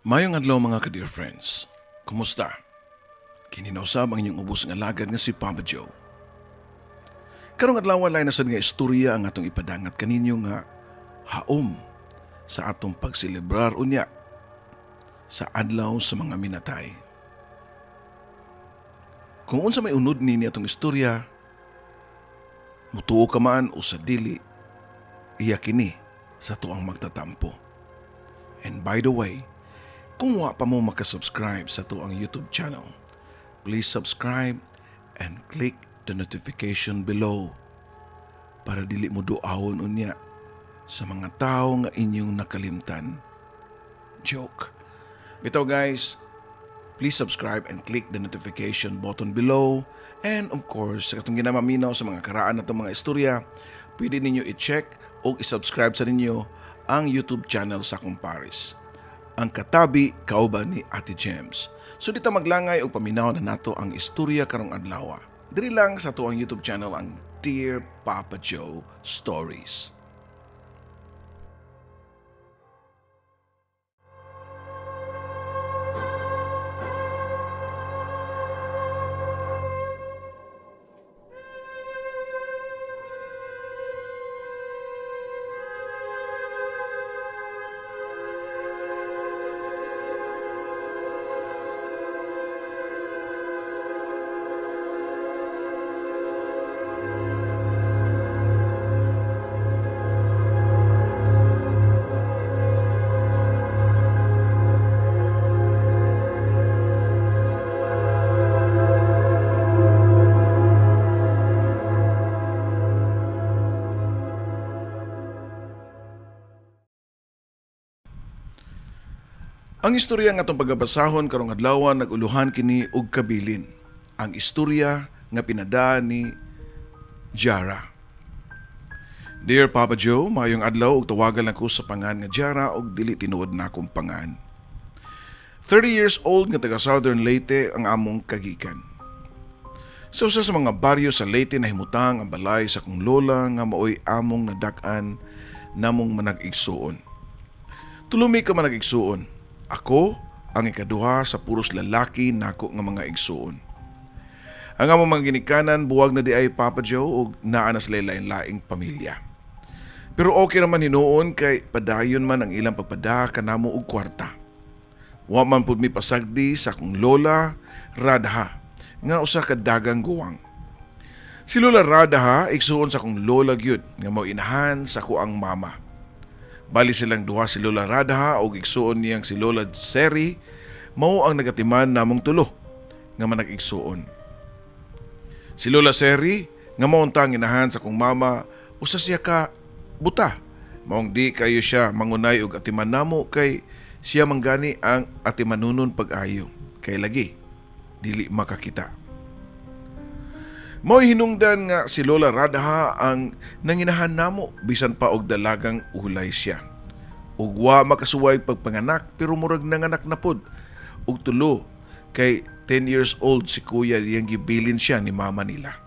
Mayong adlaw, mga ka-dear friends. Kumusta? Kini na usab ang inyong ubos nga alagad nga si Papa Joe. Karong adlaw, lain na sad nga istorya ang atong ipadangat kaninyo nga haom sa atong pagselebrar unya sa adlaw sa mga minatay. Kung unsa may unod ni atong istorya, mutuo ka man o sa dili, iya kini sa tuang magtatampo. And by the way, kung wa pa mo makasubscribe sa tuang YouTube channel, please subscribe and click the notification below para dili mo duawon unya sa mga tao nga inyong nakalimtan. Joke. Bitaw guys, please subscribe and click the notification button below. And of course, sa katong ginamaminaw sa mga karaan natong mga istorya, pwede ninyo i-check o i-subscribe sa ninyo ang YouTube channel sa akong pares, ang Katabi Kauban ni Ate James. So dito maglangay og paminaw na nato ang istorya karong adlaw. Diri lang sa atuang YouTube channel, ang Dear Papa Joe Stories. Ang istorya nga atong pagabasahon karong adlaw, nag-uluhan kini og kabilin. Ang istorya nga pinada ni Jara. Dear Papa Joe, mayong adlaw ug tawagan lang ko sa pangan nga Jara og dili tinuod na akong pangan. 30 years old nga taga Southern Leyte ang among kagikan. Sa usa sa mga baryo sa Leyte nahimutang ang balay sa akong lola nga maoy among nadak-an namong manag-igsuon. Tulo mi ka manag-igsuon. Ako ang ikaduha sa puros lalaki nako nga mga igsuon. Ang among mga ginikanan buwag na di ay, Papa Joe, ug naa na sila lain-laing pamilya. Pero okay naman hinuon kay padayon man ang ilang pagpada kanamo og kwarta. Wa man pud mi pasagdi sa akong lola Radha nga usa ka dagang guwang. Si Lola Radha igsuon sa akong lola gyud nga mao inahan sa akoang mama. Bali silang duha, si Lola Radha og igsuon niyang si Lola Seri, mao ang nagatiman namong tulo nga manag-igsuon. Si Lola Seri nga mao unta ang inahan sa akong mama, usa siya ka buta. Maong di kayo siya mangunay og atiman namo kay siya manggani ang atimanunon pag-ayo. Kay lagi dili makakita. Mao'y hinungdan nga si Lola Radha ang nanginahan namo bisan pa og dalagang ulay siya. Ug wa makasuway pagpanganak pero murag nanganak na pod og tulo kay 10 years old si kuya diyang gibilin siya ni mama nila.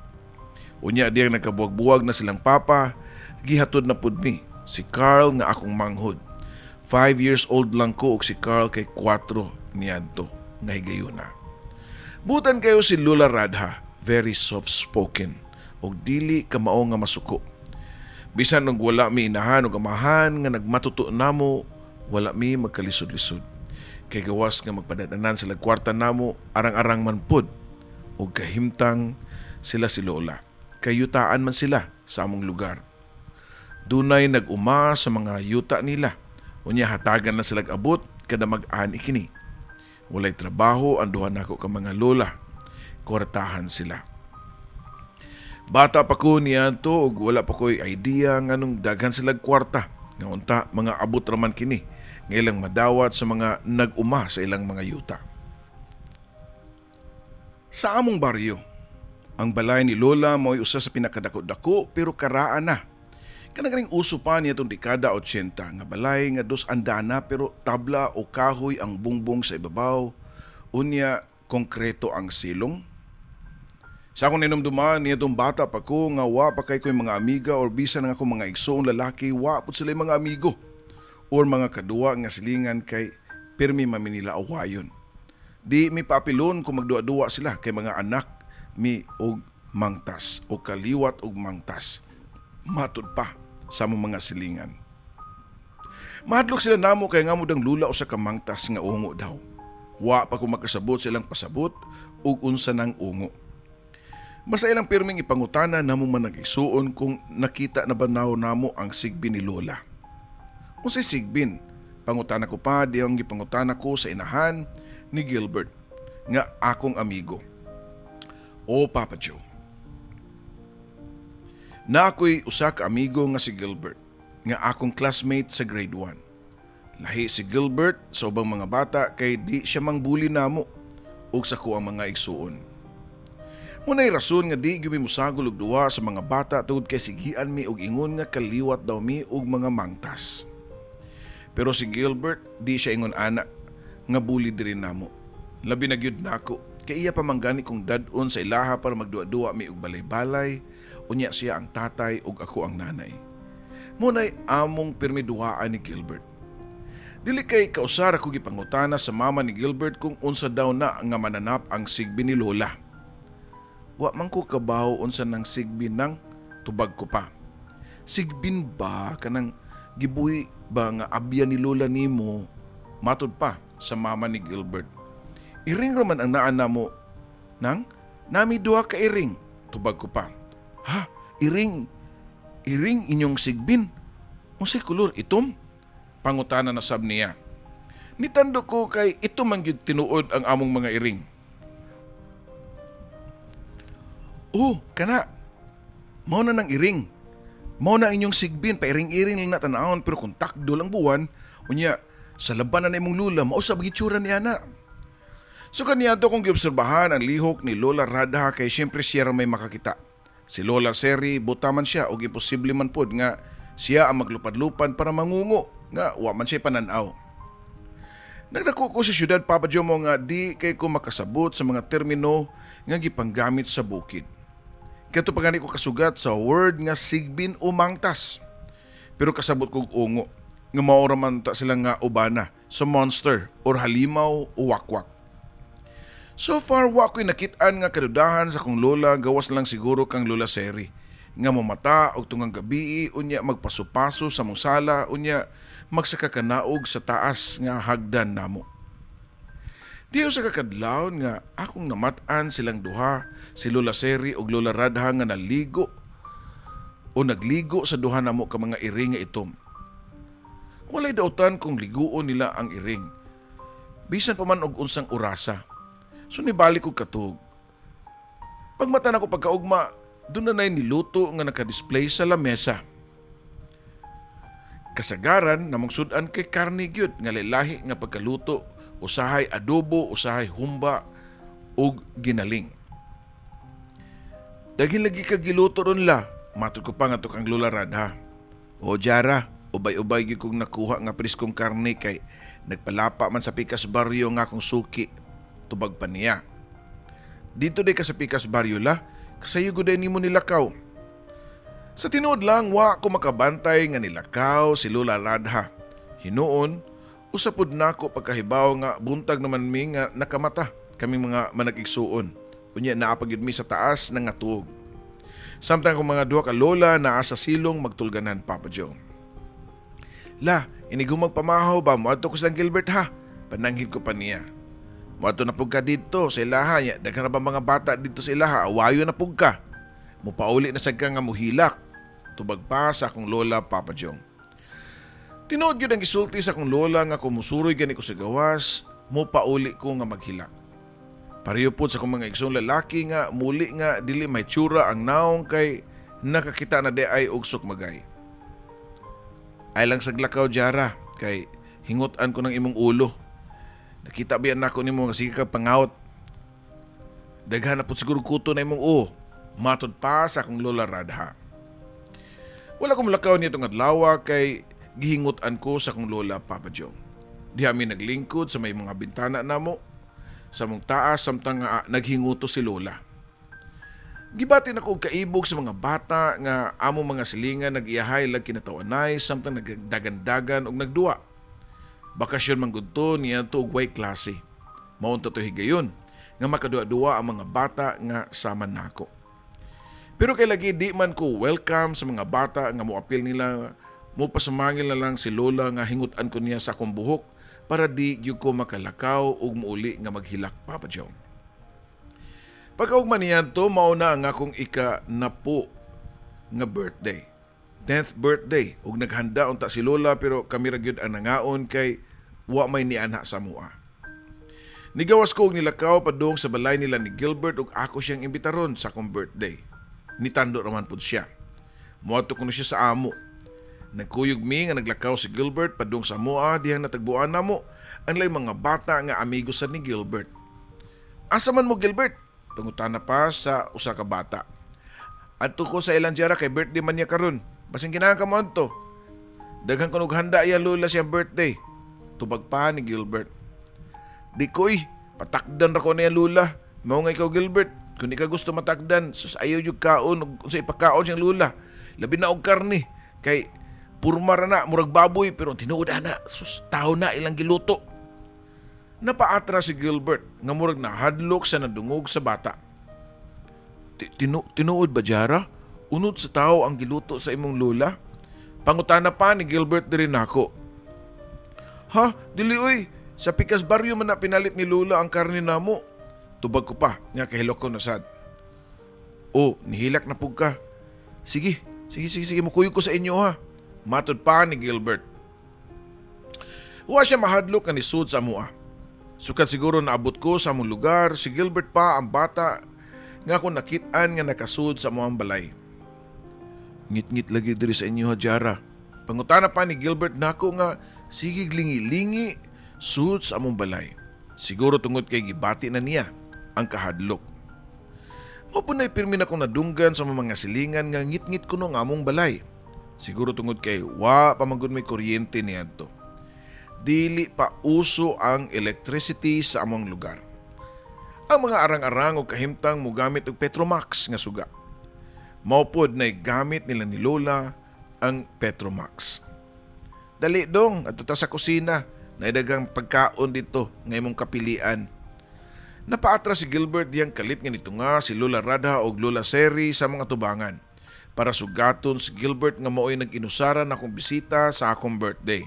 Unya diyang nagkabuwag-buwag na silang papa, gihatod na pud mi si Carl nga akong manghod. 5 years old lang ko ug si Carl kay 4 niadto nga higayuna. Butan kayo si Lola Radha, very soft-spoken ug dili kamao nga masuko. Bisan og wala mi inahan ug amahan nga nagmatuto namo, wala mi magkalisod-lisod. Kay gawas nga magpadadanan sila kwarta namo, arang-arang man pud ug kahimtang sila si Lola. Kay yutaan man sila sa among lugar. Dunay nag-uma sa mga yuta nila. Unya hatagan na sila abot kada mag-ani kini. Walay trabaho ang duha nako ka mga lola. Kwartahan sila. Bata pa ko niadto ug wala pa ko'y idea nganong daghan sila kwarta. Nga unta mga abot raman kini nga ilang madawat sa mga nag-uma sa ilang mga yuta. Sa among baryo, ang balay ni Lola mo'y usa sa pinakadako-dako pero karaan na. Kanang uso pa niya itong dekada 80 nga balay nga dos andana pero tabla o kahoy ang bungbong sa ibabaw, unya konkreto ang silong. Sa akong ninumduman niya itong bata pa ko nga wa pa kay ko'y mga amiga or bisan nga akong mga igsoong lalaki, wa pud sila mga amigo or mga kaduwa nga silingan kay Pirmi man mi nila awayon. Di mi paapilon kung magduwa-duwa sila kay mga anak mi og mangtas o kaliwat og mangtas. Matud pa sa among mga silingan. Mahadlok sila namo kay nga dang lula usa ka mangtas nga ungo daw. Wa pa ko makasabot sa ilang pasabot ug unsa nang ungo. Basta ilang pirming ipangutana namo man nag-igsuon kung nakita na ba naw namo ang sigbin ni Lola. Unsay sigbin? Pangutana ko pa diyang gipangutana ko sa inahan ni Gilbert nga akong amigo. O Papa Joe. Na ako'y usa ka amigo nga si Gilbert nga akong classmate sa grade 1. Lahi si Gilbert sa ubang mga bata kay di siya mangbully namo ug sa kuang mga igsuon. Munay rason nga di gyud mi mosagol og duwa sa mga bata tungod kay sigian mi og ingon nga kaliwat daw mi og mga mangtas. Pero si Gilbert di siya ingon ana nga bully diri namo. Labi na gyud nako kay iya pa man gani kong dad-on sa ilaha para magduwa-duwa mi og balay-balay, unya siya ang tatay ug ako ang nanay. Munay among pirmi duhaan ni Gilbert. Dili kay kausara ko gipangutana sa mama ni Gilbert kung unsa daw na nga mananap ang sigbi ni Lola. Wa man ko kabaw unsa nang sigbi nang tubag ko pa. Sigbin ba kanang gibuhi ba nga abya ni Lola nimo, matud pa sa mama ni Gilbert. Iring raman ang naan namo nang nami duha ka iring, tubag ko pa. Ha, iring, iring inyong sigbin. Unsay kolor itom? Pangutana na sab niya. Nitando ko kay ito man gyud tinuod ang among mga iring. Oh, kana. Mao na nang iring. Mao na inyong sigbin, pairing-iring lang na tanawon, pero kung takdo lang buwan, unya, sa laban na imong lula, mao sa gitsura niya na. So kaniadto kong giobserbahan ang lihok ni Lola Radha kay siyempre siya ra may makakita. Si Lola Seri, buta man siya og imposible man pod nga siya ang maglupad-lupad para mangungo nga wa man siya pananaw. Nagdako ko sa syudad, Papa Jomo, nga di kay ko makasabot sa mga termino nga gipanggamit sa bukid. Kato pa gani ko kasugat sa word nga sigbin o mangtas. Pero kasabot kog ungo nga mao ra man ta sila nga ubana sa monster or halimaw o wakwak. So far, wa ko'y nakit-an nga kadudahan sa kong lola, gawas lang siguro kang Lola Seri nga mamata og tungang gabi, unya magpaso-paso sa mong sala, unya magsakakanaog sa taas nga hagdan namo. Diyo sa kakadlawon nga akong namat-an silang duha, si Lola Seri ug Lola Radha, nga naligo o nagligo sa duha namo ka mga iring nga itom. Walay dautan kung liguon nila ang iring. Bisan pa man og unsang orasa. So nibalik og katug. Pagmata nako pagkaugma, doon na na'y niluto nga nakadisplay sa lamesa. Kasagaran namong sud-an kay karne gyud nga lahi nga pagkaluto, usahay adobo, usahay humba ug ginaling. Daghan lagi ka giluto ron la, matud ko pa ngadto kang Lola Radha. O Jara, ubay-ubay gyud kong nakuha nga preskong karne kay nagpalapa man sa Pikas Barrio nga akong suki, tubag pa niya. Dito day ka sa Pikas Barrio la, kasayo gud nimo nilakaw. Sa tinuod lang, wa ko makabantay nga nilakaw si Lola Radha. Hinuon, usa pud nako pagkahibaw nga buntag naman mi nga nakamata kami mga manag-igsuon. Unya naa pa gyud mi sa taas nga tuog. Samtang kung mga duha ka lola naa sa silong magtulganan, Papa Joe. La, inig magpamahaw ba, moadto ko silang Gilbert ha. Pananghid ko pa niya. Moadto na pug ka dito sa ilaha niya. Daghan na ba mga bata dito sa ilaha? Awayo na pug ka. Mupauli na sad ka nga muhilak. Tubag pa sa akong lola, Papa Joe. Tinuod gyud ang gisulti sa akong lola nga kung musuroy gani ko sa gawas, mupauli ko nga maghilak. Pareho pod sa akong mga igsoong lalaki nga muli nga dili may tsura ang naong kay nakakita na di ay og sukmagay. Ay lang saglakaw, Jara, kay hingutan ko ng imong ulo. Nakita biyan nako nimo nga sige ka pangawt. Daghan na pud siguro kuto na imong uo. Matod pa sa akong Lola Radha. Wala ko mulakaw niya itong adlaw kay gihingutan ko sa akong lola, Papa Joe. Diha mi naglingkod sa may mga bintana namo sa mong taas samtang nga naghinguto si lola. Gibati nako og kaibog sa mga bata nga among mga silingan nag-iyahay lag kinatawanay samtang nagdagandagan og nagduwa. Bakasyon man gud to niadto og way klase. Mao unta to higayon nga makaduwa-duwa ang mga bata nga sama nako. Pero kay lagi di man ko welcome sa mga bata nga moapil nila, mopasamangil na lang si Lola nga hingutan ko niya sa akong buhok para di gyud ko makalakaw ug muuli nga maghilak, Papa Joe. Pagkaugma niadto, mao na ang akong ika-napo nga birthday. 10th birthday, ug naghanda unta si Lola, pero kami ra gyud ang nangaon kay wa may nianha sa amoa. Nigawas ko og nilakaw padung sa balay nila ni Gilbert ug ako siyang imbitaron sa akong birthday. Nitando raman pud siya. Moadto kuno siya sa amo. Nagkuyog mi nga naglakaw si Gilbert padung sa amoa dihang natagbuan namo ang laing mga bata nga amigo sa ni Gilbert. "Asa man mo, Gilbert?" pangutana pa sa usa ka bata. "Adto ko sa ilang Jara kay birthday man niya karon. Basin kinahanglan ka moadto. Daghan kunog handa iya lola siyang birthday," tubag pa ni Gilbert. "Di ko, patakdan ra ko niya lola. Mao nga ikaw, Gilbert, kung di ka gusto matakdan, sus, ayaw yung kaon ug unsa ipakaon siyang lola. Labi na og karne kay purma ra na, murag baboy, pero tinuod ana, sus, tao na ilang giluto." Napaatra si Gilbert nga murag nahadlok sa nadungog sa bata. "Tinuod ba, Jara? Unod sa tao ang giluto sa imong lola?" pangutana pa ni Gilbert diri nako. "Ha, dili oy. Sa Pikas Barrio man na pinalit ni Lola ang karne namo," tubag ko pa, nga kahilok ko na sad. "Oh, nihilak na pug ka. Sige, sige, sige, sige, mukuyog ko sa inyo ha," matod pa ni Gilbert. Wa siya mahadlok nga nisud sa amoa. Sukad siguro naabot ko sa among lugar, si Gilbert pa ang bata nga ako nakit-an nga nakasud sa amoang balay. "Ngit-ngit lagi diri sa inyo ha, Jara?" pangutana pa ni Gilbert nako nga sige lingi-lingi sud sa among balay. Siguro tungod kay gibati na niya ang kahadlok. Mao po na pirmi na akong nadunggan sa mga silingan nga ngit-ngit kuno ang among balay. Siguro tungod kay wa pa man gud may kuryente niadto. Dili pa uso ang electricity sa among lugar. Ang mga arang-arang o kahimtang mogamit og Petromax nga suga. Mao pod na gamit nila ni Lola ang Petromax. "Dali dong, adto ta sa kusina. Naay daghang pagkaon dito nga imong kapilian." Napaatra si Gilbert diyang kalit nga nito nga si Lola Radha og Lola Seri sa mga tubangan para sugaton si Gilbert nga mao'y nag-inusaran akong bisita sa akong birthday.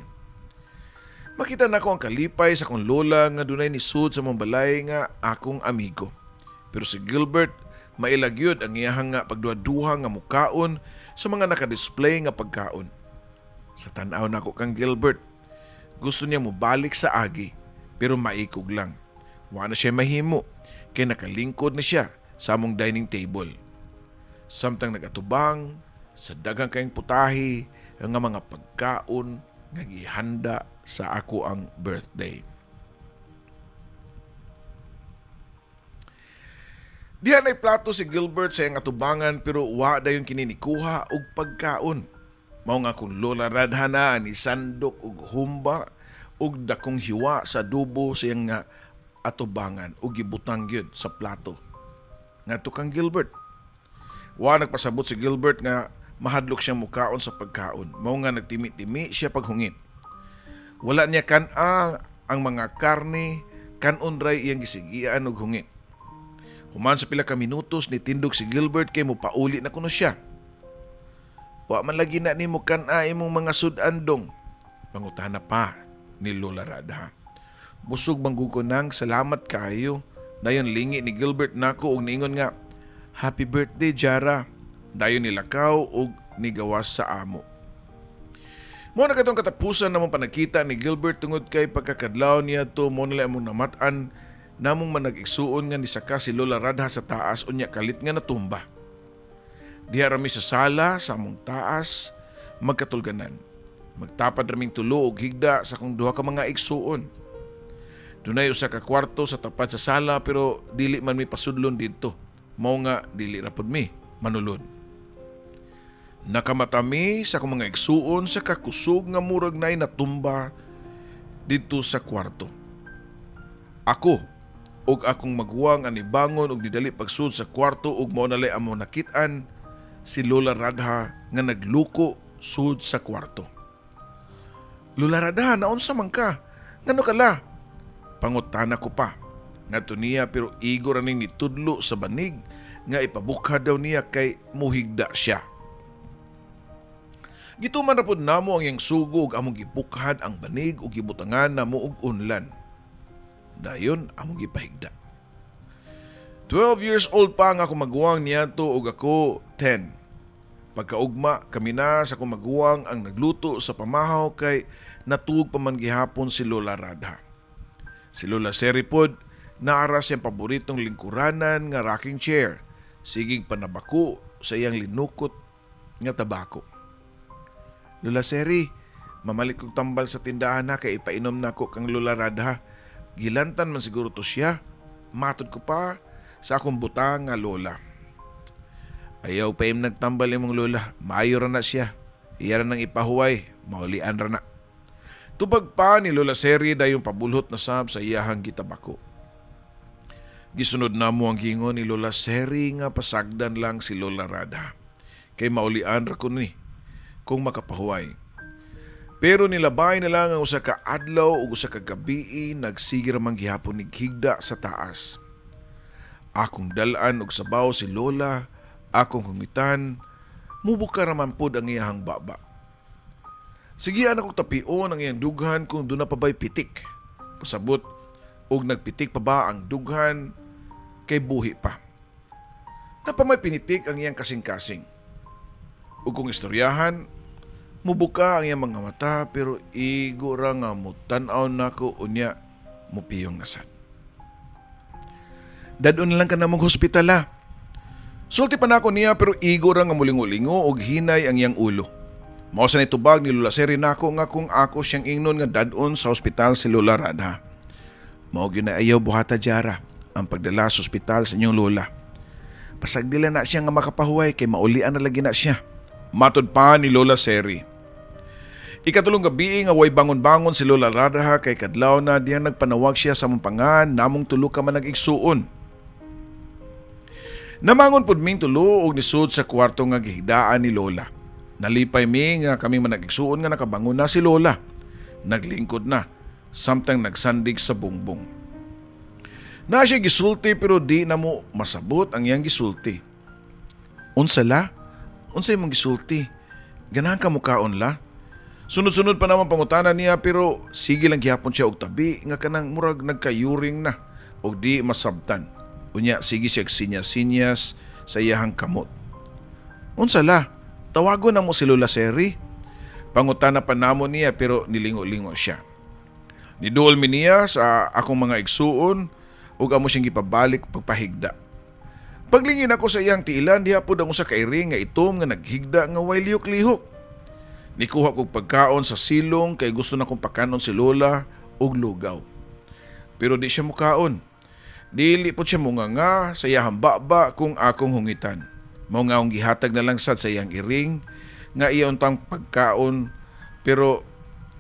Makita nako ang kalipay sa akong lola nga dunay nisud sa among balay nga akong amigo. Pero si Gilbert, maila gyud ang iyahang nga pagduha-duha nga mukaon sa mga nakadisplay nga pagkaon. Sa tan-aw nako kang Gilbert, gusto niya mobalik sa agi, pero maikog lang. Wa na siya mahimo kay nakalingkod na siya sa among dining table. Samtang nagatubang sa daghang kayong putahe nga mga pagkaon nga gihanda sa ako ang birthday. Diha nay plato si Gilbert sa iyang atubangan, pero wa dayon kini nikuha og pagkaon. Mao nga kung Lola Radha ni sandok og humba og dakong hiwa sa adobo sa iyang nga atubangan og gibutang gyud sa plato ngadto kang Gilbert. Wa nagpasabot si Gilbert nga mahadlok siyang mukaon sa pagkaon. Mao nga nagtimi-timi siya paghungit. Wala niya kan-a ang mga karne, kanon ray iyang gisigian og hungit. Human sa pila ka minutos, nitindog si Gilbert kay mopauli na kuno siya. "Wa man lagi na nimo kan-a imong mga sud-an, dong?" pangutana pa ni Lola Radha. "Busog man gud ko nang, salamat kaayo." Dayon lingi ni Gilbert nako og niingon nga, "Happy birthday, Jara." Dayon nilakaw og nigawas sa amo. Mao na katong katapusan namong panagkita ni Gilbert tungod kay pagkakadlaw niya to mo nila among namat-an namong manag-igsuon nga nisaka si Lola Radha sa taas unya kalit nga natumba. Diha rami sa sala sa among taas magkatulganan. Magtapad raming tulo og higda sa akong duha ka mga igsuon. Dunay usa ka kwarto sa tapat sa sala, pero dili man mi pasudlon didto. Mao nga dili ra pud mi manulod. Nakamata mi sa akong mga igsuon sa kakusog nga murag nay natumba didto sa kwarto. Ako ug akong maguwang ang nibangon og nidali pagsud sa kwarto ug mao na lay among nakit-an si Lola Radha nga nagluko sud sa kwarto. "Lola Radha, naunsa man ka?" Ngano ka la? Pangutana ko pa. Ngadto niya pero igo ra ning nitudlo sa banig nga ipabukhad daw niya kay muhigda siya. Gituman ra pud namo ang iyang sugo ug among gibukhad ang banig ug gibutangan namo og unlan. Dayon among gipahigda. 12 years old pa ang akong maguwang niadto ug ako 10. Pagkaugma kami na sa akong maguwang ang nagluto sa pamahaw kay natuog pa man gihapon si Lola Radha. Si Lola Seri pod naara siyang paboritong lingkuranan nga rocking chair. Sigig panabako sa iyang linukot nga tabako. Lola Seri, mamalit kog tambal sa tindahan na kay ipainom nako kang Lola Radha. Gilantan man siguro to siya. Matod ko pa sa akong butang nga lola. Ayaw pa im nagtambal imong lola. Maayo ra na siya. Iya ra nang ipahuway. Maulian ra na. Tubag pa ni Lola Seri dayong pabulhot na sab sa iyahang gitabako. Gisunod namo ang gingon ni Lola Seri nga pasagdan lang si Lola Radha. Kay maulian ra ko ni kung makapahuway. Pero nilabay na lang ang usa ka adlaw ug usa ka gabii, nagsige ra man gihapon nig higda sa taas. Akong dal-an og sabaw si Lola, akong hungitan, mubuka ra man pod ang iyahang baba. Sige anak kog tapion ang iyang dughan kung duna pa ba'y pitik. Pasabot og nagpitik pa ba ang dughan kay buhi pa. Naa pa may pinitik ang iyang kasing-kasing. Ug kung istoryahan, mubuka ang iyang mga mata pero igo ra nga mutan-aw nako, unya mupiyong na sad. Dad-on na lang ka namong hospital ha. Sulti pa nako niya pero igo ra nga mulingo-lingo og hinay ang iyang ulo. Mao sa nitubag ni Lola Seri nako nga kung ako siyang ingnon nga dad-on sa hospital si Lola Radha. Mao gyud na ayaw buhata, Jara, ang pagdala sa ospital sa inyong lola. Pasagdila na siya nga makapahuway kay maulian na lagi na siya. Matod pa ni Lola Seri. Ikatulong gabi nga way bangon-bangon si Lola Radha kay kadlaw na diyan nagpanawag siya sa among pangan namong tulo ka manag-igsuon. Namangon pud ming tulo og nisud sa kwarto nga gihigdaan ni Lola. Nalipay mi nga kaming manag-igsuon nga nakabangon na si Lola. Naglingkod na samtang nagsandig sa bungbong. Na siya gisulti pero di na mo masabot ang iyang gisulti. Unsa la? Unsa imong gisulti? Ganahan ka mukaon la? Sunod-sunod pa naman pangutana niya pero sige lang gihapon siya og tabi nga kanang murag nagkayuring na og di masabtan. Unya sige siya og sinyas-sinyas sa iyahang kamot. Unsa la? Tawagon na mo si Lola Seri. Pangutana pa namo niya pero nilingo-lingo siya. Niduol mi niya sa akong mga igsuon ug amo siyang gipabalik pagpahigda. Paglingin ako sa iyang tiilan, diha pod ang usa ka iring nga itom nga naghigda nga way lihok-lihok. Nikuha kog pagkaon sa silong kay gusto na kong pakanon si Lola og lugaw. Pero di siya mukaon. Dili po siya munganga sa iyahang baba kung akong hungitan. Mao nga akong gihatag na lang sad sa iyang iring nga iya untang pagkaon pero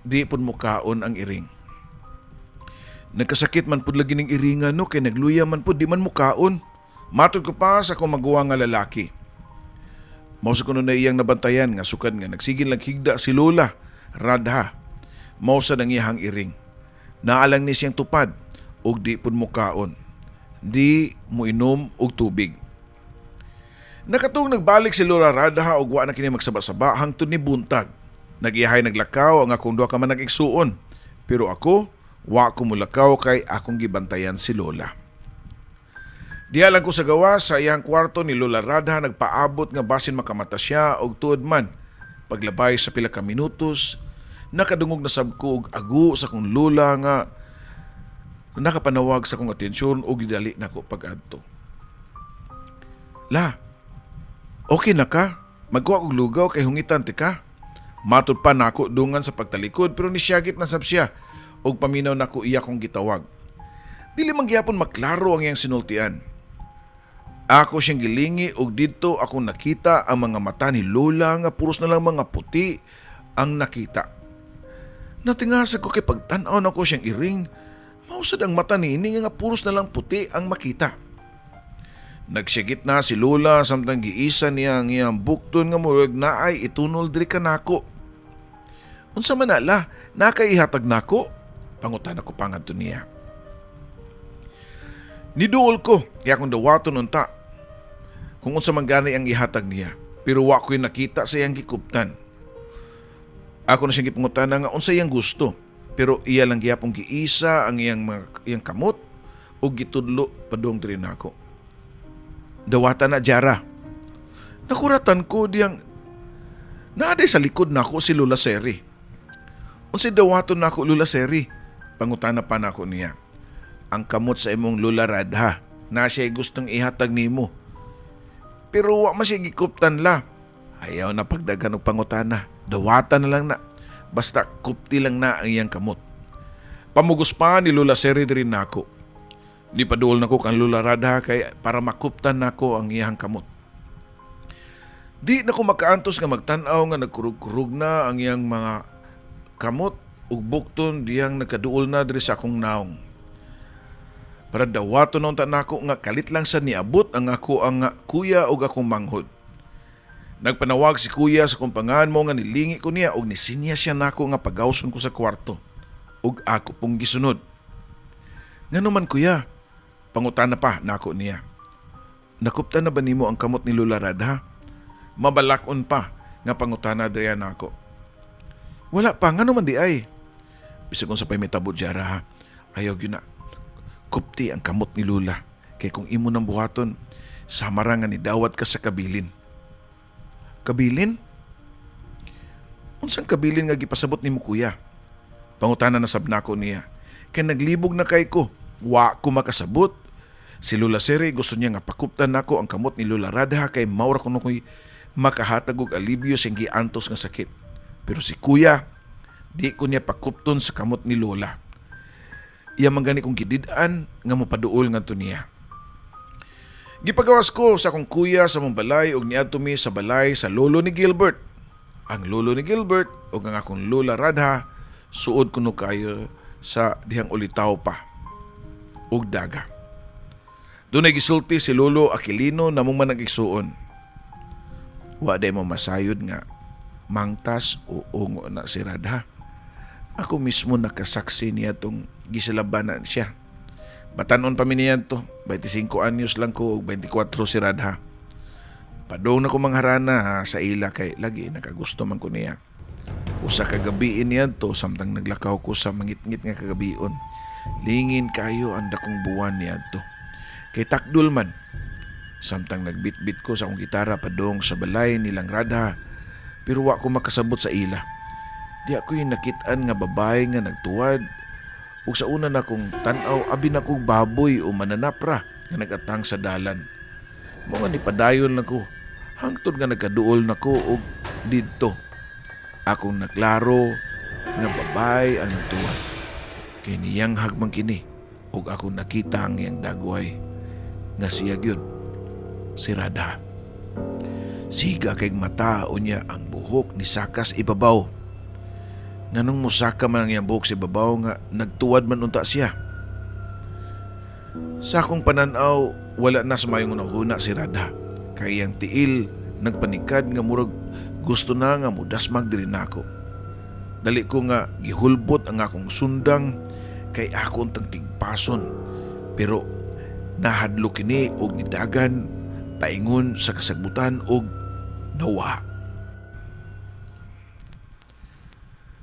di pud mukaon ang iring. Nagkasakit man pud lagi ning iringa no kay nagluya man pud, di man mukaon. Matod ko pa sa akong maguwang nga lalaki. Mao sa kuno na iyang nabantayan nga sukad nga nagsigin lang higda si Lola Radha. Mao sa nang iyahang iring. Naalang ni siyang tupad ug di pud mukaon. Di mo inom og tubig. Nakatong nagbalik si Lola Radha og wa na kini magsaba-saba hangtod ni buntag. Nagiyahay naglakaw ang akong duha ka man nag-igsuon. Pero ako, wa ko mulakaw kay akong gibantayan si Lola. Diha lang ko sa gawas sa iyang kwarto ni Lola Radha nagpaabot nga basin makamata siya og tuod man. Paglabay sa pila ka minutos, nakadungog na sab ko og agu sa akong lola nga nakapanawag sa akong atensyon ug gidali nako pag-adto. La, okay na ka? Magkuha og lugaw kay hungitan ti ka. Matod pa nako dungan sa pagtalikod pero nisyagit na sab siya og paminaw nako iya kong gitawag. Dili man gihapon maklaro ang iyang sinultian. Ako siyang gilingi og didto akong nakita ang mga mata ni Lola nga puros na lang mga puti ang nakita. Natingasag ko kay pagtan-aw nako siyang iring, mao sad ang mata niini nga puros na lang puti ang makita. Nagsigit na si Lola samtang giisa niya ang iyang bukton nga murag naay itunol diri kanako. Unsa man na la, nakaihatag nako? Pangutana ko pa ngadto niya. Niduol ko, kaya akong dawaton unta kung unsa man gani ang ihatag niya. Pero wa ko'y nakita sa iyang gikuptan. Ako na siyang gipangutana nga unsa iyang gusto. Pero iya lang gihapong giisa ang iyang mga, iyang kamot ug gitudlo padung diri nako. Dawata na, Jara. Nakuratan ko diyang naa diay sa likod nako si Lola Seri. Unsay dawaton nako, Lola Seri? Pangutana pa nako niya. Ang kamot sa imong Lola Radha na siya gustong ihatag nimo. Pero wa man siya gikuptan, La. Ayaw na pagdagan og pangutana. Dawata na lang na. Basta kupti lang na ang iyang kamot. Pamugos pa ni Lola Seri diri nako. Di paduol nako kang Lola Radha kay para makuptan nako ang iyang kamot. Di na ko makaantos nga magtan-aw nga nagkurug-kurug na ang iyang mga kamot ug bukton diyang nagkaduol na diri sa akong naong. Para dawaton na unta nako nga kalit lang sa niabot ang ako ang kuya ug akong manghod. Nagpanawag si kuya sa akong pangan mo nga nilingi ko niya ug nisinya siya nako nga pagawson ko sa kwarto ug ako pong gisunod. Ngano man, kuya? Pangutana pa nako niya. Nakuptan na ba nimo ang kamot ni Lola Radha? Mabalakon pa nga pangutana daya nako. Wala pa, ngano man diay? Bisag unsa pa'y mitabo, Jara, ha. Ayaw gyud na. Kupti ang kamot ni Lola. Kay kung imo nang buhaton, sama ra nga nidawat ka sa kabilin. Kabilin? Unsang kabilin nga gipasabot nimo, kuya? Pangutana na sab nako niya. Kay naglibog na kay ko, wa ko makasabot. Si Lola Seri gusto niya nga pakuptan nako ang kamot ni Lola Radha kay maura kuno ko'y makahatag og alibyo sa giantos nga sakit. Pero si kuya, di ko niya pakupton sa kamot ni Lola. Iya man gani kong gidid-an nga mopaduol ngadto niya. Gipagawas ko sa akong kuya sa mong balay ug niadto mi sa balay sa lolo ni Gilbert. Ang lolo ni Gilbert ug ang akong Lola Radha suod kuno kayo sa dihang ulitaw pa ug daga. Dunay gisulti si Lolo Aquilino namong manag-igsuon. Wa day mo masayod nga mangtas o ungo na si Radha. Ako mismo nakasaksi niya tong gisilabanan siya. Batanon pa mi niya to. 25 anyos lang ko ug 24 si Radha. Padong na ko mangharana ha, sa ila kay lagi nakagusto man ko niya. Usa ka gabi niya to samtang naglakaw ko sa mangitngit nga kagabion. Lingin kayo ang dakong buwan niya to. Kay takdol man. Samtang nagbitbit ko sa akong gitara padong sa balay nilang Radha, pero wa ko makasabot sa ila. Di ako yung nakitaan nga babae nga nagtuwad ug sa una na kong tan-aw abi na kong baboy o mananapra nga nagatang sa dalan. Mao nga nipadayon lang ko hangtod nga nagkaduol na ko og didto. Akong naklaro nga babae ang nagtuwad. Kay niyang hagmang kini ug akong nakita ang iyang dagway nga siya gyud si Radha. Siga kay mata unya ang buhok ni sakas ibabaw. Nganong musaka man ang iyang buhok sa ibabaw nga nagtuwad man unta siya? Sa akong pananaw, wala na sa mayong hunahuna si Radha. Kay iyang tiil nagpanikad nga murag gusto na nga mudasmag diri nako. Dali ko nga gihulbot ang akong sundang kay ako untang tigpason. Pero nahadlok kini og nidagan paingon sa kasagbutan og nawa.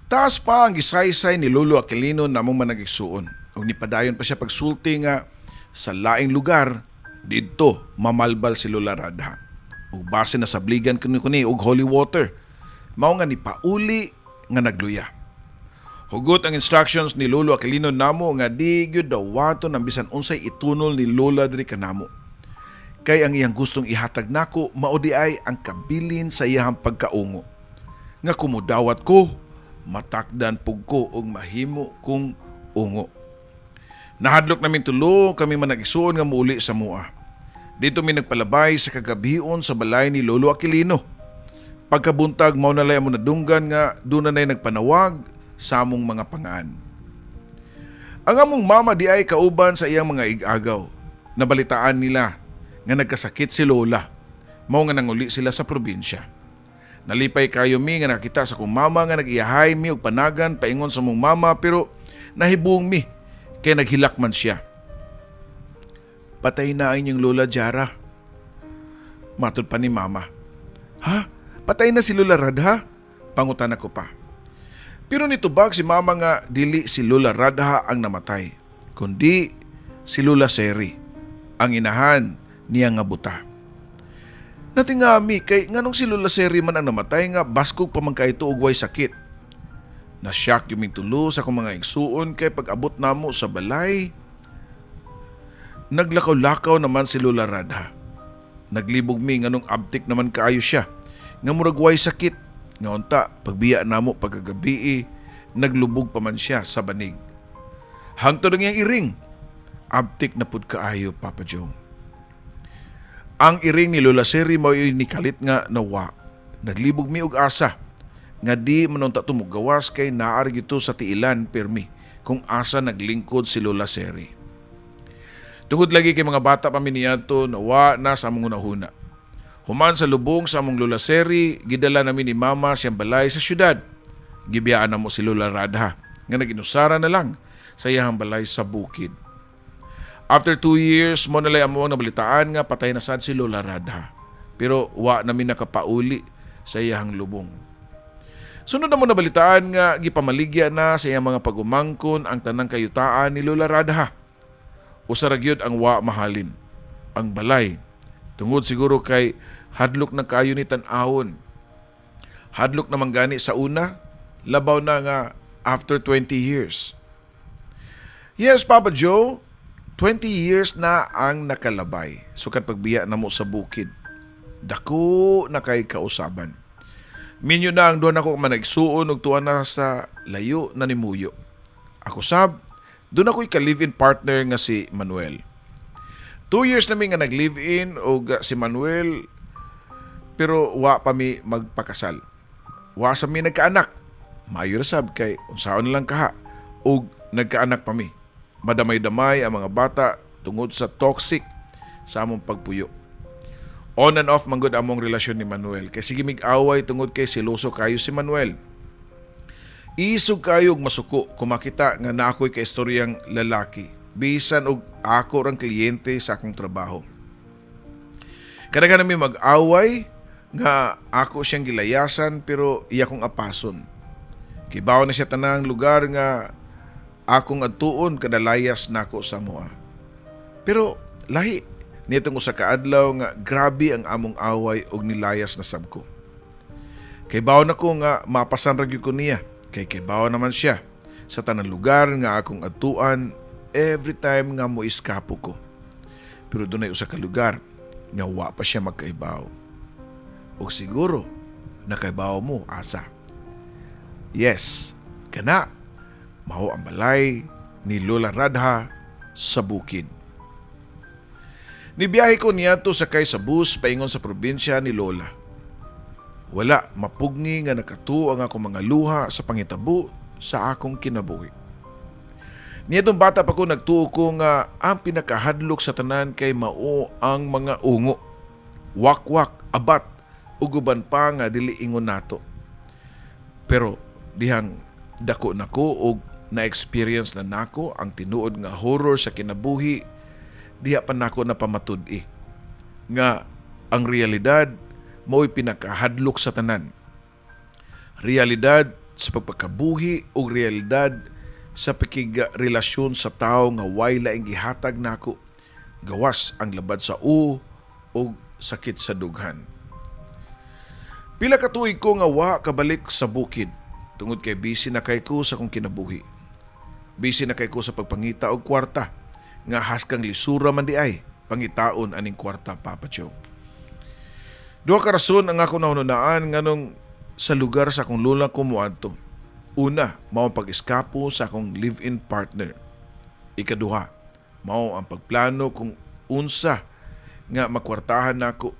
Taas pa ang gisaysay ni Lolo Aquilino namong managigsuon. Ug nipadayon pa siya pagsulti nga sa laing lugar didto mamalbal si Lola Radha. Ug base na sabligan kini kuni og holy water. Mao nga nipauli nga nagluya. Hugot ang instructions ni Lolo Aquilino namo nga di gyud dawaton ang bisan unsay itunol ni Lola diri kanamo. Kay ang iyang gustong ihatag nako mao di ay ang kabilin sa iyang pagkaungo. Nga kumudawat ko, matakdan pug ko og mahimo kong ungo. Nahadlok namin tulo kami manag-isuon nga muuli sa mua. Dito mi nagpalabay sa kagabion sa balay ni Lolo Aquilino. Pagkabuntag mao na lay amo nadunggan nga doon na nagpanawag sa among mga pangaan. Ang among mama di ay kauban sa iyang mga igagaw. Nabalitaan nila nga nagkasakit si Lola. Mao nga nanguli sila sa probinsya. Nalipay kayo mi nga nakita sa kong mama nga nag-iyahay mi og panagan paingon sa mong mama, pero Nahibong mi kay naghilak man siya. "Patay na ang inyong lola, Jara." Matod pa ni Mama. "Ha? Patay na si Lola Radha?" Pangutana ko pa. Pero nitubag si Mama nga dili si Lola Radha ang namatay, kundi si Lola Seri, ang inahan niya nga buta. Natingami kay nganong si Lola Seri man ang namatay nga baskog pa man kaayo ug way sakit. Na-shock gyud ming tulo sa akong mga igsuon kay pag-abot namo sa balay, naglakaw-lakaw naman si Lola Radha. Naglibog mi nganong abtik naman kaayo siya, nga murag way sakit. Nga unta, pagbiya namo pagkagabii, naglubog pa man siya sa banig. Hangtod ang iyang iring, abtik na pud kaayo, Papa Joe. Ang iring ni Lola Seri mao nikalit nga nawa. Naglibog mi og asa nga di man unta to mogawas kay naa ra gyud to sa tiilan pirmi kung asa naglingkod si Lola Seri. Tungod lagi kay mga bata pa mi niadto, nawa na sa among hunahuna. Human sa lubong sa among Lola Seri, gidala namin ni Mama siyang balay sa syudad. Gibiyaan namo si Lola Radha nga naginusara na lang sa iyang balay sa bukid. After 2 years, mao na amo ang nabalitaan nga patay na sad si Lola Radha. Pero wa namin nakapauli sa iyang lubong. Sunod na mo nabalitaan nga gipamaligya na sa iyang mga pag-umangkon ang tanang kayutaan ni Lola Radha. Usa ra gyud ang wa mahalin, ang balay. Tungod siguro kay hadlok na kaayo ni tan-awon. Hadlok naman gani sa una, labaw na nga after 20 years. Yes, Papa Joe, 20 years na ang nakalabay. Sukad pagbiya namo sa bukid. Dako na kay kausaban. Minyo na ang duha nako ka manigsuon ug tuwa na sa layo na nimuyo. Ako sab, duna ko'y ka-live-in partner nga si Manuel. 2 years na mi nga nag-live-in og si Manuel, pero wa pa mi magpakasal. Wa sa mi nagkaanak. Maayo ra sab kay unsaon na lang kaha og nagkaanak pa mi. Madamay-damay ang mga bata tungod sa toxic sa among pagpuyo. On and off manggod among relasyon ni Manuel kay sige mig away tungod kay seloso kayo si Manuel. Isog kayo og masuko kung makita nga naa ko'y kaistoryang lalaki, bisan og ako rang kliyente sa akong trabaho. Kadaghan nami mag-away nga ako siyang gilayasan, pero iya kong apason. Kibaw na siya tanang lugar nga akong adtuon kada layas nako sa amoa. Pero lahi nitong usa ka adlaw nga grabe ang among away og nilayas na sab ko. Kaybaw na ko nga mapasan ra gyud ko niya kay kaybaw naman siya sa tanang lugar nga akong adtuan every time nga mo iskapo ko. Pero dunay usa ka lugar nga wa pa siya magkaibaw. Og siguro nakaibaw mo asa. Yes, kana mao ang balay ni Lola Radha sa bukid. Nibiyahe ko niadto sakay sa bus paingon sa probinsya ni Lola. Wala mapugni nga nakatuo ang akong mga luha sa pangitabo sa akong kinabuhi. Niadtong bata pa ko, nagtuo ko nga ang pinakahadlok sa tanan kay mao ang mga ungo. Wakwak, abat, ug uban pa nga dili ingon nato. Pero dihang dako nako og na-experience na nako ang tinuod nga horror sa kinabuhi, diha pa nako napamatud-i nga ang realidad mao'y pinakahadlok sa tanan. Realidad sa pagpakabuhi o realidad sa pakigrelasyon sa tao nga way laing gihatag nako gawas ang labad sa u o sakit sa dughan. Pila ka tuig ko nga wa kabalik sa bukid tungod kay busy na kay ko sa akong kinabuhi. Busy na kay ko sa pagpangita og kwarta nga haskang lisura man di ay pangitaon aning kwarta, Papa Joe. Duha ka rason ang ako nahununaan nganong sa lugar sa akong lola ko moadto. Una, mao ang pag-eskapo sa akong live-in partner. Ikaduha, mao ang pagplano kung unsa nga makwartahan nako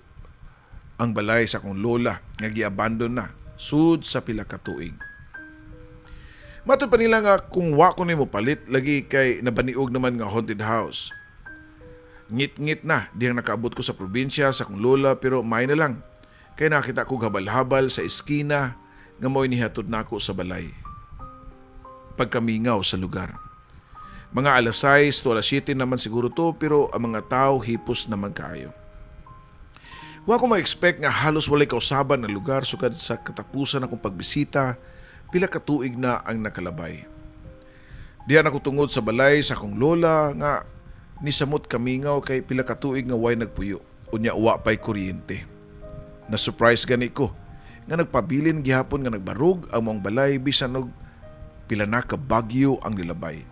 ang balay sa akong lola nga giabandon na sud sa pila ka tuig. Matod pa nila nga kung wa ko nimo palit lagi kay nabaniog naman nga haunted house. Ngit-ngit na dihang nakaabot ko sa probinsya sa akong lola, pero may na lang kay nakita ko habal-habal sa eskina nga mo'y nihatod nako sa balay. pagkamingaw sa lugar. Mga alas 6 to alas 7 naman siguro to, pero ang mga tao hipos naman kaayo. Wa ko ma-expect nga halos walay kausaban ng lugar sukad sa katapusan akong pagbisita pila ka tuig na ang nakalabay. Diha na ko tungod sa balay sa akong lola nga nisamot kamingaw kay pila ka tuig nga way nagpuyo. Unya wa pay kuryente. Na-surprise gani ko nga nagpabilin gihapon nga nagbarog ang maong balay bisan og pila na ka bagyo ang nilabay.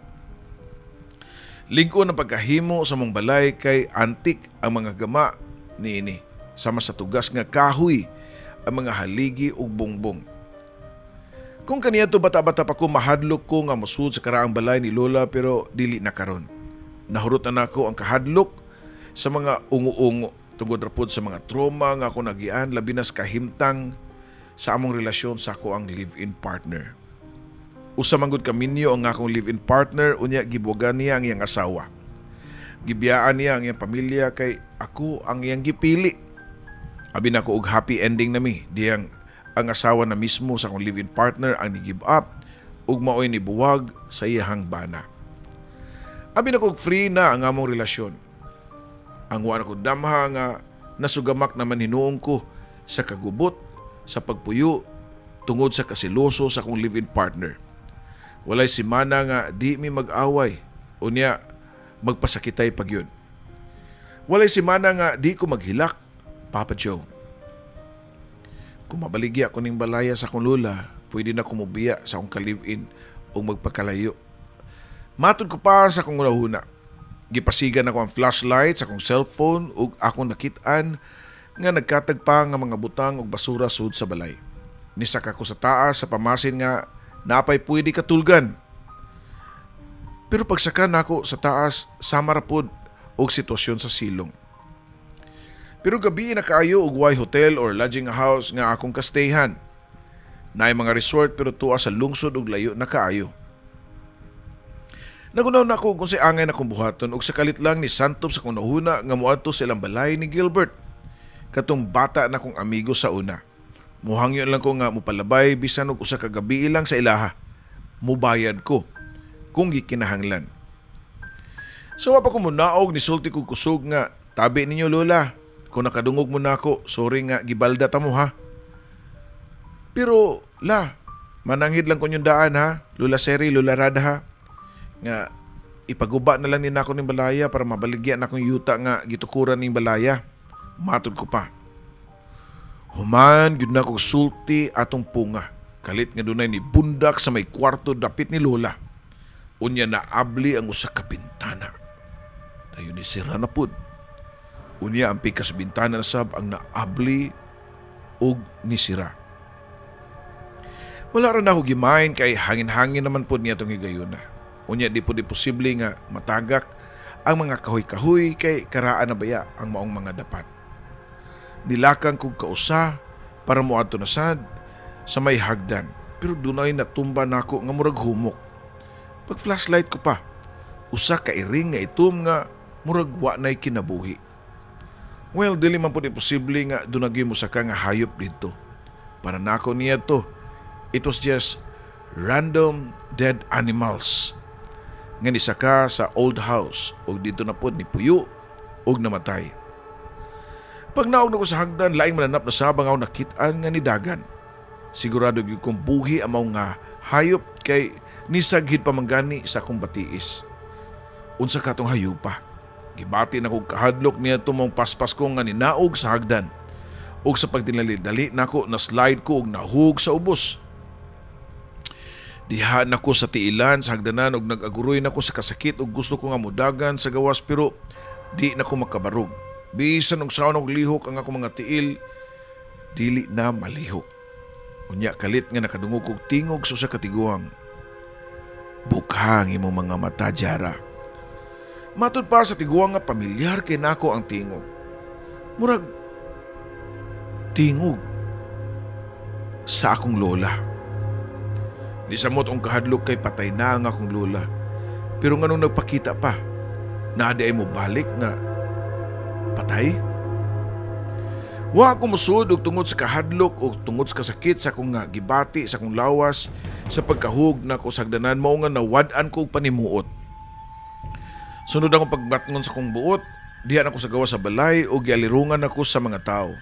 Lig-on ang pagkahimo sa maong balay kay antik ang mga gama niini. Sama sa tugas nga kahoy ang mga haligi ug bongbong. Kung kaniadto bata-bata pa ko, mahadlok ko nga mosud sa karaang balay ni Lola, pero dili na karon. Nahurot na nako ang kahadlok sa mga ungo-ungo tungod ra pod sa mga trauma nga ako nagian, labi na sa kahimtang sa among relasyon sa akoang live-in partner. Usa man gud ka minyo ang akong live-in partner, unya gibuwagan niya ang iyang asawa. Gibiyaan niya ang iyang pamilya kay ako ang iyang gipili. Abi nako og happy ending nami diyang ang asawa na mismo sa akong live-in partner ang ni-give up ug maoy nibuwag sa iyahang bana. Abi nako og free na ang among relasyon. Ang wa nako damha nga nasugamak naman hinuon ko sa kagubot sa pagpuyo tungod sa kasiloso sa akong live-in partner. Walay simana nga di mi mag-away, unya magpasakitay pag yun. Walay simana nga di ko maghilak, Papa Joe. Kung mabaligya ko ning balaya sa akong lola, pwede na ko mobiya sa akong ka-live-in o magpakalayo. Matod ko pa sa akong hunahuna. Gipasigan ako ang flashlight sa akong cellphone ug akong nakit-an nga nagkatag pa nga mga butang ug basura sud sa balay. Nisaka ko sa taas sa pamasin nga napay pwede katulgan. Pero pagsaka nako sa taas, sama ra pod og sitwasyon sa silong. Pero gabi na kaayo og way hotel or lodging house nga akong kastayhan. Naay mga resort pero tuwa sa lungsod ug layo na kaayo. Nagunaw na ako kung unsay angay na akong buhaton ug sa kalit lang nisantop sa akong hunahuna nga moadto sa ilang balay ni Gilbert. Katong bata na kong amigo sa una. Muhangyo lang ko nga mopalabay bisan og usa ka gabi lang sa ilaha. Mubayad ko kung gikinahanglan. So wa pa ko munaog, nisulti kog kusog nga, "Tabi ninyo, Lola. Kung nakadungog mo nako, sorry nga gibalda ta mo ha. Pero la, mananghid lang ko inyong daan ha, Lola Seri, Lola Rada ha. Nga ipaguba na lang ni nako ning balaya para mabaligya na akong yuta nga gitukuran ning balaya." Matod ko pa. Human gyud na kog sulti atong punga. Kalit nga dunay ni bundak sa may kwarto dapit ni Lola. Unya naabli ang usa ka bintana. Dayon ni sira na pud. Unya ang pikas bintana na sab ang naabli ug nisira. Wala ra na ako gimain kay hangin-hangin naman pod niya tong higayuna. Unya di pod posible nga matagak ang mga kahoy-kahoy kay karaan na baya ang maong mga dapat. Nilakang kog kausa para moadto na sad sa may hagdan, pero dunay natumba nako nga murag humok. Pag flashlight ko pa, usa ka iring nga itom nga murag wa nay kinabuhi. Well, dili man pud imposible nga dunay mosaka nga hayop didto. Para nako niya to, it was just random dead animals nga nisaka sa old house ug didto na pod ni puyo ug namatay. Pag naog na ko sa hagdan, laing mananap na sabang ako nakit-an nga nidagan. Sigurado gyud kong buhi ang mao nga hayop kay nisaghid pa man gani sa akong batiis. Unsa katong hayupa? Gibati na kog kahadlok niya maong paspas ko nga ninaog sa hagdan. Ug sa pagdinali-dali nako, na slide ko ug nahug sa ubos. Diha na ko sa tiilan sa hagdanan ug nag-aguroy na ko sa kasakit ug gusto ko nga mudagan sa gawas pero di na ko makabarog. Bisan og saon og lihok ang akong mga tiil, dili na malihok. Unya kalit nga nakadungog kog tingog sa usa ka tiguang. "Bukha ang imong mga mata, Jara." Matud pa sa tiguang nga pamilyar kay nako ang tingog. Murag tingog sa akong lola. Nisamot ang kahadlok kay patay na ang akong lola. Pero nganong nagpakita pa, naa diay mo balik nga patay? Wa ako musud og tungod sa kahadlok o tungod sa kasakit sa akong nga gibati sa akong lawas sa pagkahug nako sa hagdanan, mao nga nawad-an ko og panimuot. Sunod akong pagbatngon sa akong buot, diha na ako sa gawas sa balay o gialirungan ako sa mga tao.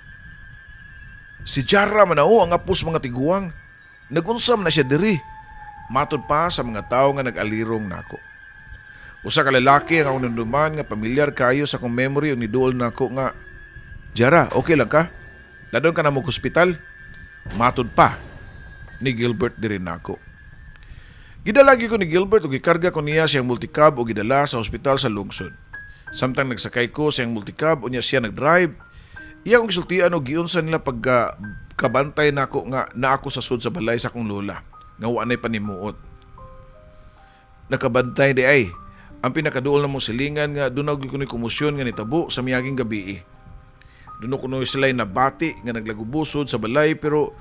"Si Jara man ao, ang apos mga tiguang. Nagunsam na siya diri," matod pa sa mga tao nga nag-alirong nako. Usa ka lalaki ang akong nanduman nga pamilyar kayo sa akong memory ug niduol nako nga, "Jara, okay lang ka? Dadon ka na mo hospital?" matod pa ni Gilbert diri nako. Gidala gyud ko ni Gilbert ug gikarga ko niya siyang multicab ug gidala sa ospital sa lungsod. Samtang nagsakay ko sa iyang multicab unya siya nagdrive, iya akong gisultian og giunsa nila pagka kabantay nako nga naa ko sa sud sa balay sa akong lola nga wa nay panimuot. Nakabantay di ay ang pinakaduol na mong silingan nga doon gyud kuno'y komosyon nga nitabo sa miaging gabi. Doon kuno sila nabati nga naglagubusod sa balay pero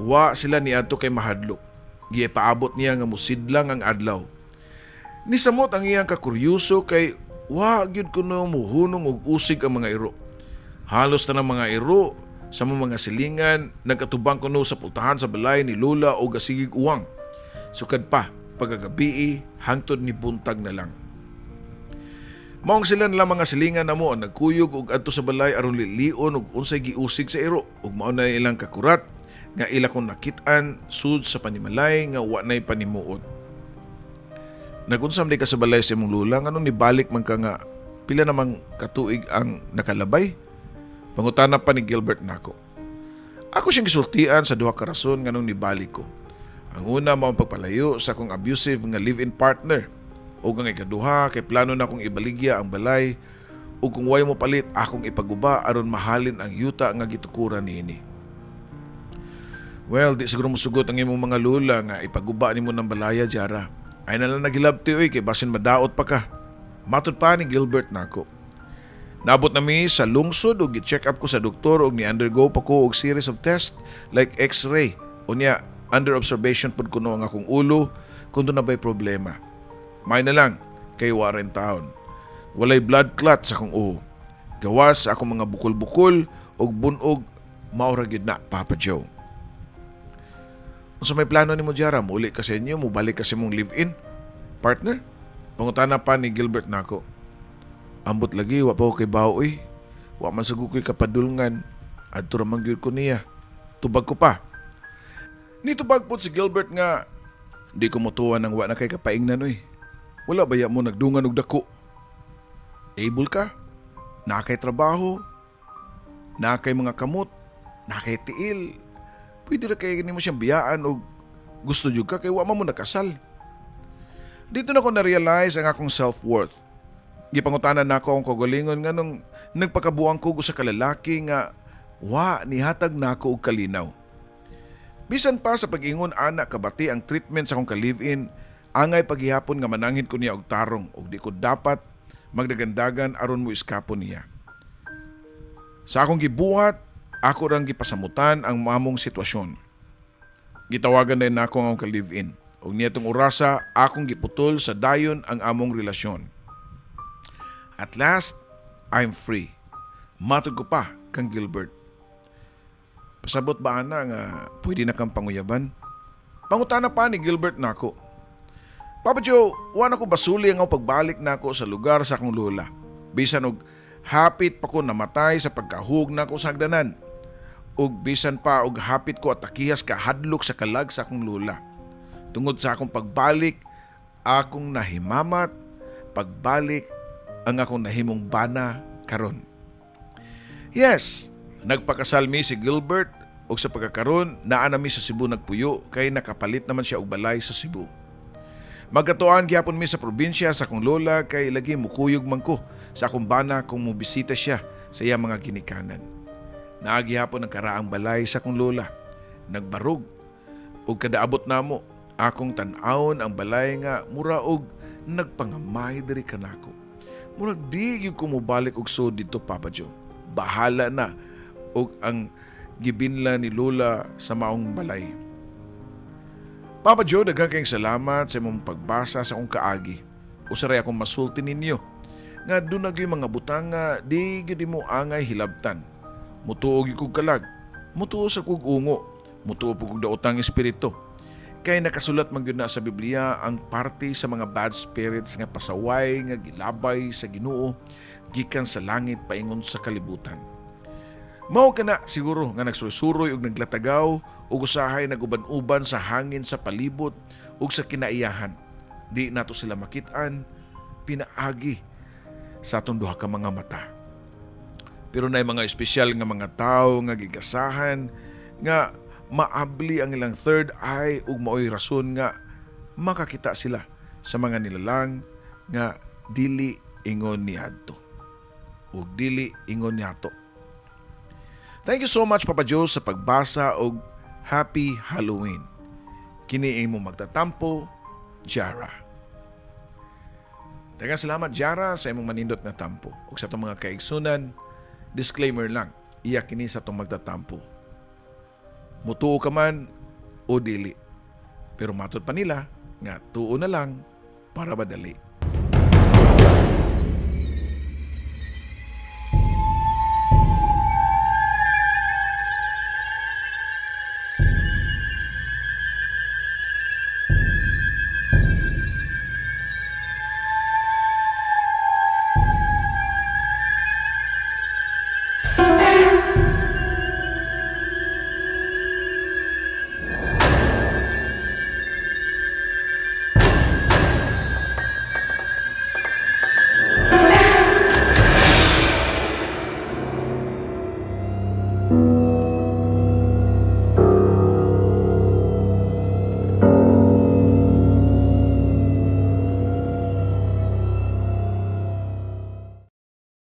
wa sila niadto kay mahadlok. Gipaabot niya nga musidlang ang adlaw. Nisamot ang iyang kakuryuso kay wa gyud kuno muhunong og usig ang mga iro. Halos tanang mga iro sa mga silingan nagkatubang kuno sa pultahan sa balay ni Lola o gasigig uwang. Sukad pa pagkagabii hangtod ni buntag na lang. Maong sila nila mga silingan namo ang nagkuyog og adto sa balay aron lilion og unsay giusig sa iro ug mao na ilang kakurat nga ila kong nakit-an sud sa panimalay nga wa nay panimuot. "Nagunsam di ka sa balay sa imong lola, nganong nibalik man ka nga pila namang katuig ang nakalabay?" pangutana pa ni Gilbert nako. Ako siyang gisultian sa duha ka rason nganong nibalik ko. Ang una mao ang pagpalayo sa akong abusive nga live-in partner. Ug ang ikaduha kay plano na akong ibaligya ang balay ug kung way mo palit, akong ipaguba aron mahalin ang yuta nga gitukuran niini. "Well, di siguro mosugot ang imong mga lula nga ipaguba nimo ng balaya, Jara. Ay na lang naghilabti oy kay basin madaot pa ka," matod pa ni Gilbert nako. Naabot na mi sa lungsod ug gi-check up ko sa doktor ug ni-undergo pa ko og series of test like x-ray. Unya under observation pud kuno ang akong ulo kung doon na ba'y problema. May na lang kay wa rin taon. Walay blood clot sa akong uho. Gawas sa akong mga bukol-bukol ug bunog, mao ra gyud na, Papa Joe. "Unsa may plano nimo, Jara? Muli ka sa inyo, mubalik ka sa imong live-in partner?" pangutana pa ni Gilbert nako. "Ambot lagi, wa pa ko kabawo oy. Wa man sa ko'y kapadulngan. Adto ra man gyud ko niya," tubag ko pa. Nitubag pod si Gilbert nga, "Di ko motuwa nang wa na kay kapaingnan oy. Wala baya mo nagdungan og dako? Able ka? Naa kay trabaho? Naa kay mga kamot? Naa kay tiil? Pwede ra kay nimo siyang biyaan og gusto jud ka kay wa man mo nakasal." Dito na ko na-realize ang akong self-worth. Gipangutanan nako ang kaugalingon nganong nagpakabuang ko sa kalalaki nga wa nihatag nako og kalinaw. Bisan pa sa pag-ingon ana kabati ang treatment sa akong ka-live-in, angay paghihapon nga mananghin ko niya og tarong ug di ko dapat magdagandagan aron mo iskapo niya. Sa akong gibuhat, ako rang gipasamutan ang mamong sitwasyon. Gitawagan din nako ang akong ka-live-in. Ug niadtong orasa, akong giputol sa dayon ang among relasyon. "At last, I'm free," matod ko pa kang Gilbert. "Pasabot ba ana nga pwede na kang panguyaban?" pangutana pa ni Gilbert nako. Papa Joe, wa na ko basuli ang akong pagbalik nako sa lugar sa akong lola. Bisan og hapit pa ko namatay sa pagkahug nako sa hagdanan. Ug bisan pa og hapit ko atakihas kahadlok sa kalag sa akong lola. Tungod sa akong pagbalik, akong nahimamat, pagbalik ang akong nahimong bana karon. Yes, nagpakasal mi si Gilbert ug sa pagkakaron naa na mi sa Cebu nagpuyo kay nakapalit naman siya og balay sa Cebu. Magkatuan gihapon mi sa probinsya sa akong lola kay lagi mukuyog man ko sa akong bana kung mobisita siya sa iyang mga ginikanan. Naa gihapon ang karaang balay sa akong lola. Nagbarog ug kada abot namo, akong tan-awon ang balay nga mura og nagpangamay diri kanako. Murag di gyud ko mobalik og sud dito, Papa Joe. Bahala na og ang gibinla ni Lola sa maong balay. Papa Joe, daghang kayong salamat sa imong pagbasa sa akong kaagi. Usaray akong masulti ninyo nga doon na gyud mga butang nga di gyud mo angay hilabtan. Mutuo gyud kog kalag, mutuo sa kog ungo, mutuo pud kog daotang espiritu. Kay nakasulat man gyud na sa Biblia ang parte sa mga bad spirits nga pasaway nga gilabay sa Ginoo gikan sa langit paingon sa kalibutan. Mao kana siguro nga nagsuroy-suroy ug naglatagaw ug usahay naguban-uban sa hangin sa palibot ug sa kinaiyahan. Di nato sila makit-an pinaagi sa atong duha ka mga mata. Pero naay mga espesyal nga mga tawo nga gigasahan nga maabli ang ilang third eye ug maoy rason nga makakita sila sa mga nilalang nga dili ingon niadto ug dili ingon niato. Thank you so much, Papa Joe, sa pagbasa og Happy Halloween. Kini imong magtatampo, Jara. Daghang salamat, Jara, sa imong manindot na tampo. Ug sa atong mga kaigsunan, disclaimer lang, iya kini sa atong magtatampo. Mutuo ka man o dili. Pero matod pa nila nga tuo na lang para madali.